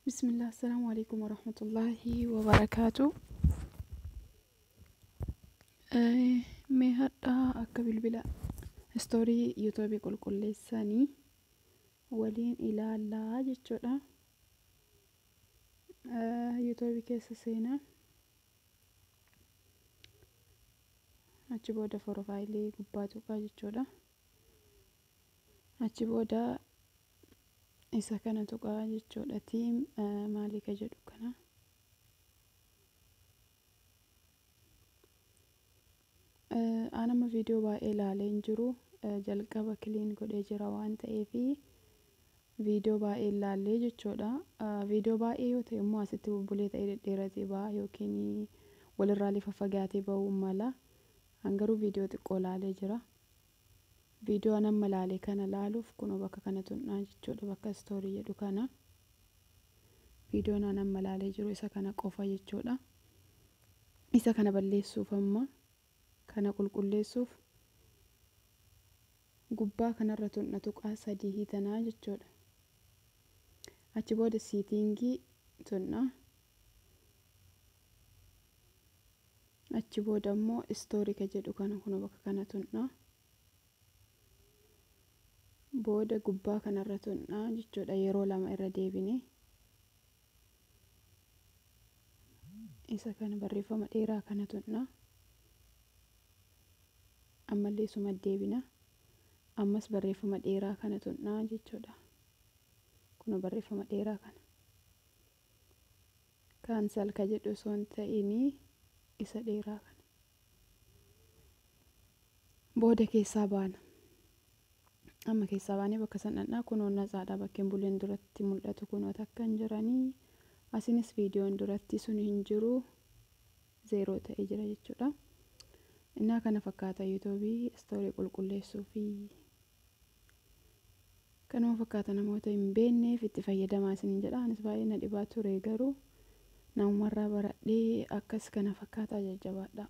Bismillah, assalamu alaikum warahmatullahi wabarakaatu. Mee hadhaa akka bilbila istoorii yuutuubii qulqulleessanii waliin ilaallaa jechuudha. Yuutuubii keessa seenaa. Achi booda profaayilii gubbaa tuqaa jechuudha. Achi booda isa kana tuqaa jechuudha. Tiim maalii ka jedhu kana. An amma viidiyoo baay'ee ilaalee hin jiru. Jalqaba kiliin godhee jira waan ta'eefi viidiyoo baay'ee ilaallee jechuudha. Viidiyoo baay'ee yoo ta'e immoo asitti bubbulee ta'ee dhedheeratee ba'a yookiin walirraa lafa fagaatee ba'uu mala. An garuu viidiyoo xiqqoo ilaalee jira. Viidiyoo an amma ilaale kana ilaaluuf kunoo bakka kana tuqnaa jechuudha. Bakka istoorii jedhu kana. Viidiyoon an amma ilaalee jiru isa kana qofa jechuudha. Isa kana balleessuuf amma kana qulqulleessuuf gubbaa kanarra tuqna tuqaa sadii hiitanaa jechuudha. Achi booda siitingii tuqna. Achi booda immoo istoorii ka jedhu kana kunoo bakka kana tuqna. Booda gubbaa kanarra tuqna jechuudha. Yeroo lama irra deebine. Isa kana barreeffama dheeraa kana tuqna. Ammallee isuma deebina. Ammas barreeffama dheeraa kana tuqna jechuudha. Kunoo barreeffama dheeraa kana. Kaansal ka jedhu osoo hin ta'inii isa dheeraa kana. Booda keessaa baana. Amma keessaa baanee bakka san dhaqnaa. Kunoo natsaadha bakkeen buleen duratti mul'atu kunoo takka hin jiranii. Asinis viidiyoon duratti sun hin jiru. Zeeroo ta'ee jira jechuudha. Innaa kana fakkaata yuutuubii istoorii qulqulleessuu fi kanuma fakkaata namoota hin beekneef itti fayyadamaa isiniin jedha. Anis baay'ee na dhibaa ture garuu namumarraa baradhee akkas kana fakkaataa jajjabaadha.